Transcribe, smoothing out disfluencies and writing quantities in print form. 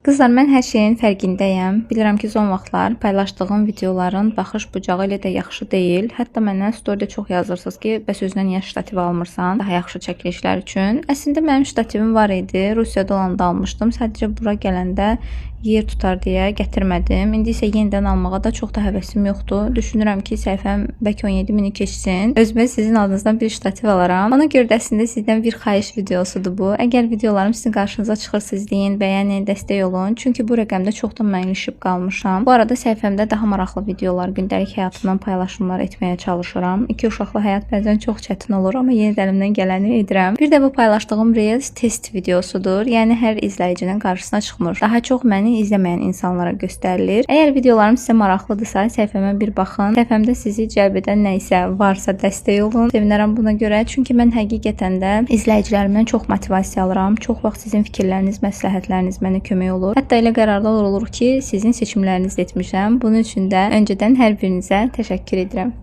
Qızlar, mən hər şeyin fərqindəyəm. Bilirəm ki, son vaxtlar paylaşdığım videoların baxış bucağı elə də yaxşı deyil. Hətta məndən storydə çox yazırsınız ki, bəs özünə niyə ştativ almırsan? Daha yaxşı çəkilişlər üçün. Əslində mənim ştativim var idi. Rusiyada olanda almışdım. Sadəcə bura gələndə yer tutar deyə gətirmədim. İndi isə yenidən almağa da çox da həvəsim yoxdur. Düşünürəm ki, səhifəm bəlkə 17 mini keçsin. Özümə sizin adınızdan bir ştativ alaram. Ona görə də əslində sizdən bir xahiş videosudur bu. Əgər videolarım sizin qarşınıza çıxırsa izləyin, bəyənin, dəstək olun. Çünki bu rəqəmdə çoxdan mən ilişib qalmışam. Bu arada səhifəmdə daha maraqlı videolar, gündəlik həyatımdan paylaşımlar etməyə çalışıram. İki uşaqlı həyat bəzən çox çətin olur, amma yenə də əlimdən gələni edirəm. Bir də bu paylaşdığım Reels test videosudur. Yəni hər izləyicinin qarşısına çıxmır. Daha çox məni izləməyən insanlara göstərilir. Əgər videolarım sizə maraqlıdırsa, səhifəmə bir baxın. Səhifəmdə sizi cəlb edən nə isə varsa dəstək olun. Sevinərəm buna görə. Çünki mən həqiqətən də izləyicilərimdən çox motivasiya alıram. Çox vaxt sizin fikirləriniz, məsləhətləriniz mənə kömək olur. Hətta elə qərarlar olur ki, sizin seçimlərinizi etmişəm. Bunun üçün də öncədən hər birinizə təşəkkür edirəm.